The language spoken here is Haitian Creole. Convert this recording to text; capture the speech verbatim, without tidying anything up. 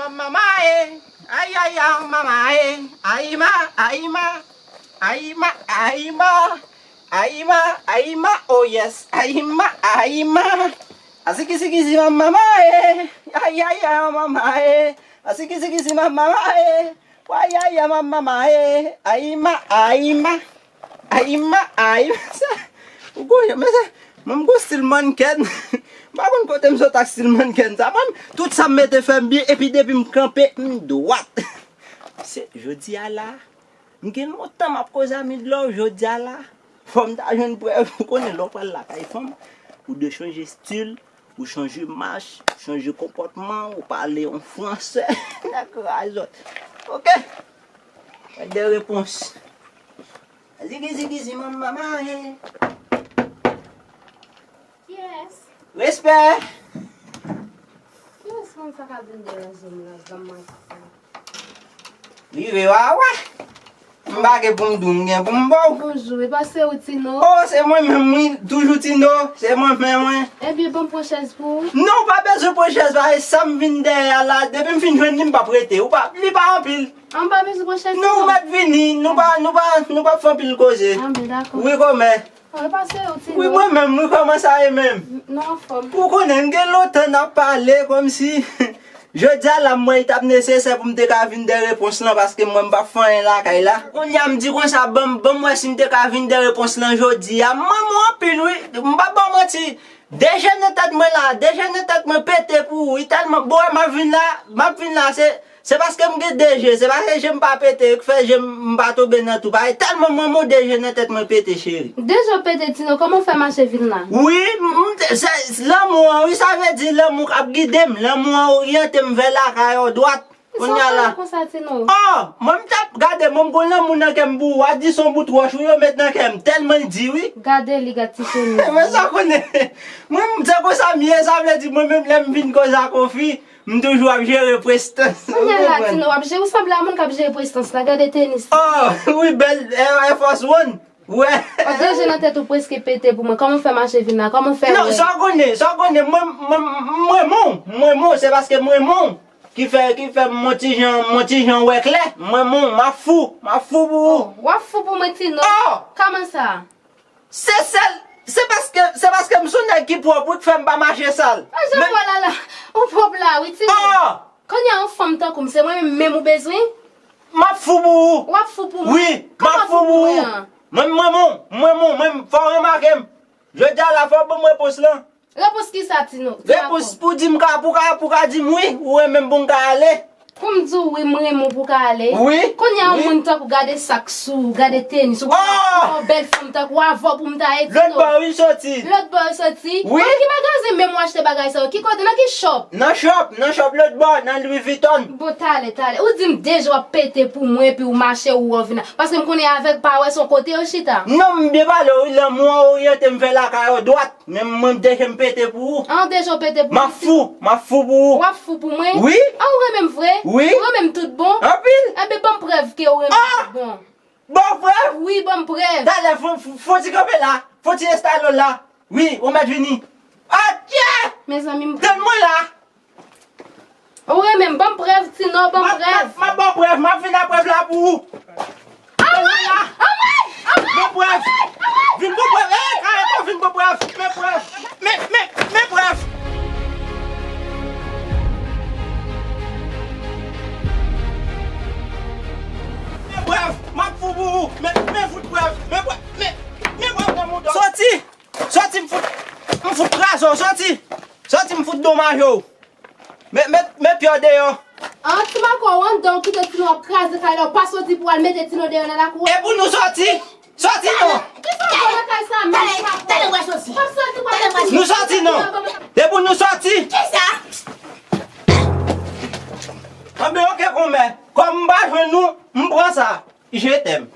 Mama e, ay, ay, ay, mama e, ay, ma, ay, ma, ay, ma, ay, ma, ay, ma, ay, ma, oh yes, ay, ma, ay, ma. Asiki, siki, si, mama e, ay, ay, ay, mama e, asiki, siki, si, mama e, ay, ay, ay, mama e, ay, ma, ay, ma. Ay, ma, ay, sa, ou konnen, men sa, mwen, m gon stil mannken. M pa konn kote m sot ak stil mannken sa. Mwen, tout sa m mete fè m byen, epi depi m kanpe, m dwat. Se, jodi a la, m gen lontan m ap koze a Midlove, jodi a la, fò m ta jwenn prèv. Ou konnen, lè w pral lakay fanm, ou dwe chanje stil, ou chanje mach, ou chanje konpòtman, ou pale an fransè. Nèg razòt. Oke? Fè de repons. Zigi, zigi, zi, mama, mama, e. Kiyès? Respè. Kiyès moun sa k ap vin deranje m la, zanm mwen sa? Rive, wa, wa. M pa gen pou m di w, m gen pou m ba w. Bonjou, e pa se ou Tino? Oh, se mwen menm, wi. Toujou Tino. Se mwen menm, wi. Ebyen, ban m pran chèz pou ou. Non, w pa bezwen pran chèz, paske sa m vin dèyè a la, depi m fin jwenn li, m p ap rete. Ou pa, li pa anpil. An pa bezwen pran chèz. Non, ou mèt vini. Nou pa, nou pa, nou pa fè anpil koze. Ah, ben, dakò. Wi, kòmè. An, e pa se ou Tino? Wi, mwen menm, wi, kòman sa ye menm? Non, anfòm. Ou konnen, n gen lontan n ap pale, kòmsi. Jodi a la, m wè li t ap nesesè pou m te ka vin de repons lan, paske mwen, m p ap fè anyen lakay la. Kounye a, m di konsa, ban m, ban m wè si m te ka vin de repons lan jodi a. M renmen w anpil, wi. M p ap ba w manti. De je nan tèt mwen la, de je nan tèt mwen pete pou ou, wi, tèlman, bon, m ap vin la, m ap vin la, se, se paske m gen de je, se pa se je m pa pete, ki fè je m, m pa tonbe nan twou, paske tèlman mwen, mwen de je nan tèt mwen pete, cheri. De je w pete, Tino, kòman w fè mache vin la? Wi, m, m, se, lanmou an, wi, sa vle di lanmou k ap gide m, lanmou an oryante m vè lakay ou dwat. Kounye a la. Sa w pale konsa, Tino? Oh, mwen m t ap gade, mwen m gon lanmou nan kè m pou ou. A di se yon bout wòch, wi, yo met nan kè m. Tèlman l di, wi. Gade li, gad ti chemiz. Men sa w konnen. Mwen, m, se konsa m ye, sa vle di, mwen menm, lè m vin koze ak yon fi, m toujou ap jere prestans. Kounye a la, Tino, w ap jere, ou sanble a moun k ap jere prestans la. Gade tenis. Oh, wi, bèl Air, Air Force One. Wè. Oh, de je nan tèt ou prèske pete pou mwen. Kòman w fè mache vin la? Kòman w fè wè? Non, sa w konnen, sa w konnen, mwen, mwen, mwen renmen w, mwen renmen w, se paske mwen renmen w. Ki fè, ki fè m on ti jan, m on ti jan wè klè. Mwen, mwen, m ap fou, m ap fou pou ou. Oh, w ap fou pou mwen, Tino? Oh! Kòman sa? Se sèl, se paske, se paske m se yon nèg ki pwòp, wi, k fè m pa mache sal. Ah, jan w wè la la, ou pwòp la, wi, Tino. Oh! Kounye a, yon fanm tankou m, se mwen menm, menm ou bezwen? M ap fou pou ou. W ap fou pou mwen? Wi, m ap fou pou ou. Mwen, mwen, mwen, mwen, mwen, mwen, fò w remake m. Jodi a la, fò w ban m repons lan. Repons kisa, Tino? Repons pou di m ka, pou ka, pou ka di m wi, ou renmen m pou m ka ale. Pou m di w wi, m renmen w pou w ka ale? Wi. Kounye a, yon moun tankou, gade sak sou ou, gade tenis ou, oh! Yon bèl fanm tankou avè w pou m ta ye, Tino. Lòt bò wi soti. Lòt bò yo soti? Wi. Nan ki magazen menm w achte bagay sa yo? Ki kote? Nan ki shop? Nan shop, nan shop lòt bò, nan Louis Vuitton. Bon, talè, talè. Ou di m deja w ap pete pou mwen, epi w mache, ou wè w vin la. Paske m konnen avèg pa wè se yon kote yo chita. Non, m byen pale w wi, lanmou an oryante m vè lakay ou dwat. Men mwen, m deja m pete pou ou. An, deja w pete pou mwen? M ap fou, m ap fou pou ou. W ap fou pou mwen? Wi. An, ou renmen m vre? Wi. Ou renmen m tout bon? Anpil. Enben, ban m prèv ke ou renmen m tout bon. Ban w prèv? Wi, ban m prèv. Talè, fò, fò, fò ti kanpe la. Fò ti enstale w la. Wi, ou mèt vini. Atchè! Mezanmi, m... Tann mwen la. Ou renmen m, ban m prèv, Tino, ban m prèv. M ap, m ap, m ap ba w prèv, m ap vin ak prèv la pou ou. Anmwey! Anmwey! Anmwey! Ban prèv! Anmwey! Vin ban prèv! Ey, Kareto, vin ban prèv! Men prèv! Men, men, men prèv! Men prèv! M ap fou pou ou! Men, men fout prèv! Men prèv! Men, men prèv nan mouda! Soti! Soti, m fout, m fout kraze w, soti. Soti, m fout domaje w. Met, met, met pye w deyò. An, ti Mako, w anndan, w kite Tino ap kraze kay la, w pa soti pou w al mete Tino deyò nan lakou a. E pou nou soti? Soti non. Kisa w fè nan kay sa menm, ti Mako? Talè, talè, w a soti. W ap soti, w ap soti. Nou soti non. E pou nou soti? Kisa? Anben, oke, konmè. Kòm m pa jwenn nou, m pran sa. Je t'aime.